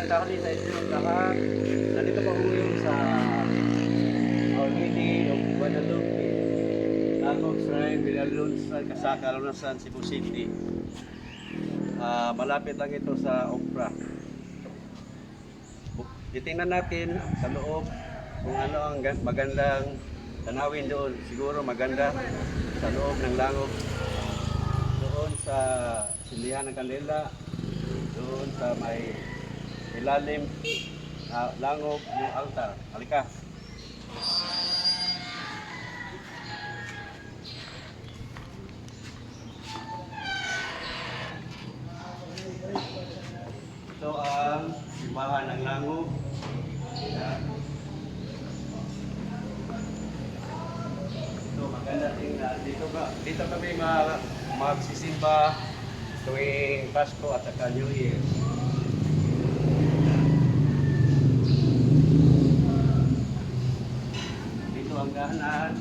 magandang tanghali sa inyo lahat. Nandito po ako ngayon sa Our Lady of Guadalupe, Lagos Shrine, Villalon, sa Calunasan, Cebu City. Malapit lang ito sa Opera. Titingnan natin sa loob kung ano ang magandang tanawin doon. Siguro maganda sa loob ng langop. Doon sa Silihan ng Kandila, doon sa may ilalim na langop yung altar. Halika. Ito ang simbahan ng langop. Yan. Ito maganda tingnan. Dito kami magsisimba tuwing Pasko at saka New Year. Dito ang daanan.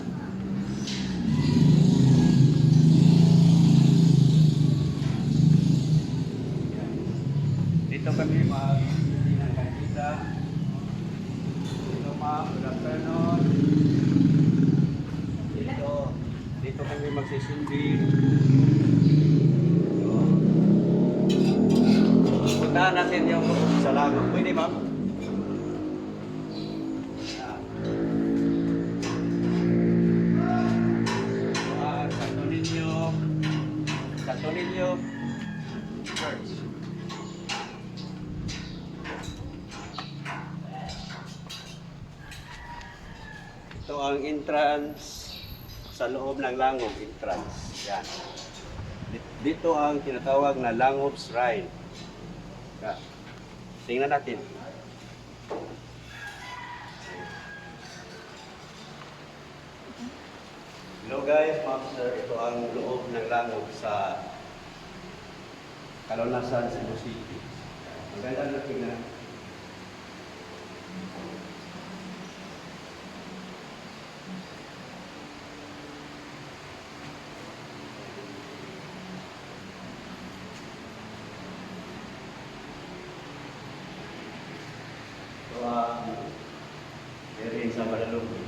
Dito kami mag-sindi ng kandila. Dito good afternoon. Dito kami magsisindi. Puntahan natin yung sa lago. Pwede ba? Santo Niño Church. Ito ang entrance sa loob ng Langop entrance. Yan. Dito ang tinatawag na Langop Shrine. Yan. Tingnan natin. Hello guys, ma'am sir, ito ang loob ng Langop sa Calunasan, Cebu City. Maganda na tingnan. Ito ang area sa Guadalupe.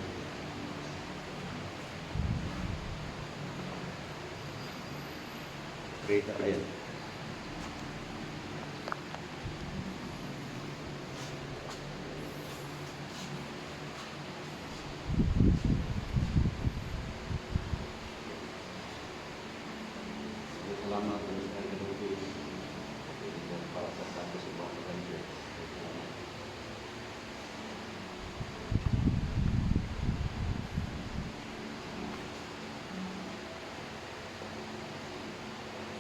Great area. Salamat sa Guadalupe para sa Santo Simbahan ng Diyos.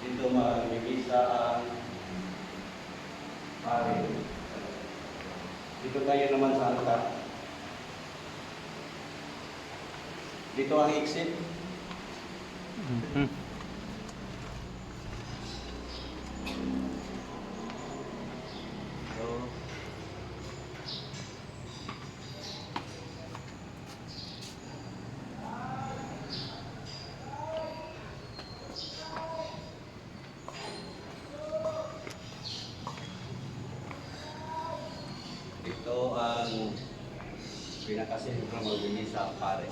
Dito mag-ibisa ang pare. Dito tayo naman sa altar. Dito ang exit. Ito ang pinakasentro mag-ibisa ang pare.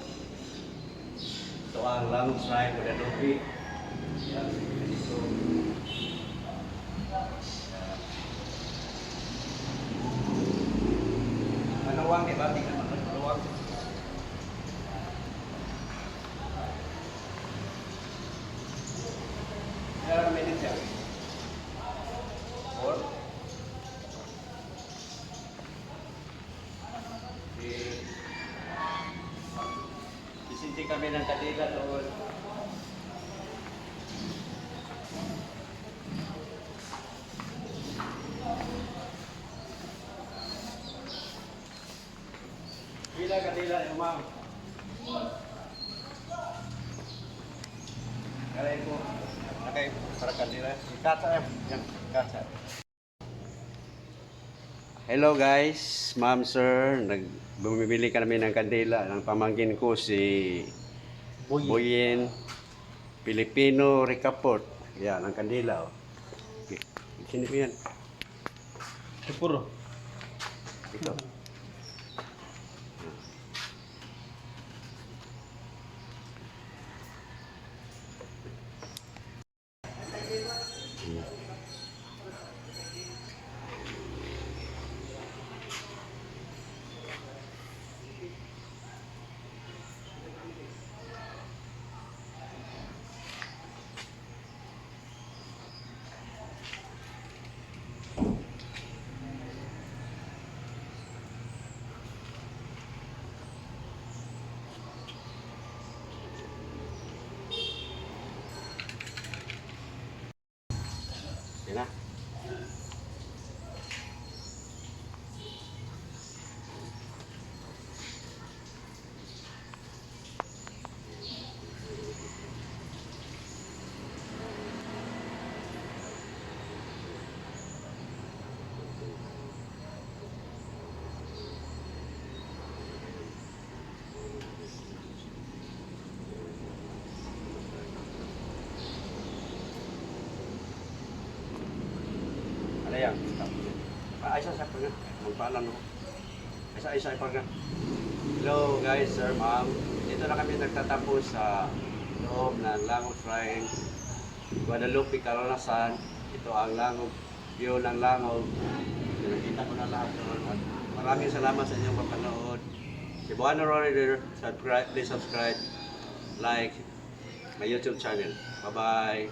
Ito ang Langop Shrine, Guadalupe. Yan, dito. Maluwang, di ba? Tingnan mo, maluwang. Ilang minutes yan? 4? Sisinti kami ng kadila doon. Pila kadila yung ma'am? Kalay po. Nakay para kadila. Ikata yan. Ikata. Hello guys, ma'am sir. Bumibili kami ng kandila ng pamangkin ko si Boyen Filipino Ricaport. Yan, ang kandila. Oh. Okay. Sino po yan? Puro. Ito. Yan na. Ano yan? Isa sa pag magpaalam mo. Isa pag hello guys, sir, ma'am. Dito na kami nagtatapos sa loob ng Langog Shrine, Guadalupe, Caranasan. Ito ang Langog, view ng Langog. Nakita ko na lahat doon. At maraming salamat sa inyong papanood. Si Buano Rider, please subscribe, like my YouTube channel. Bye-bye.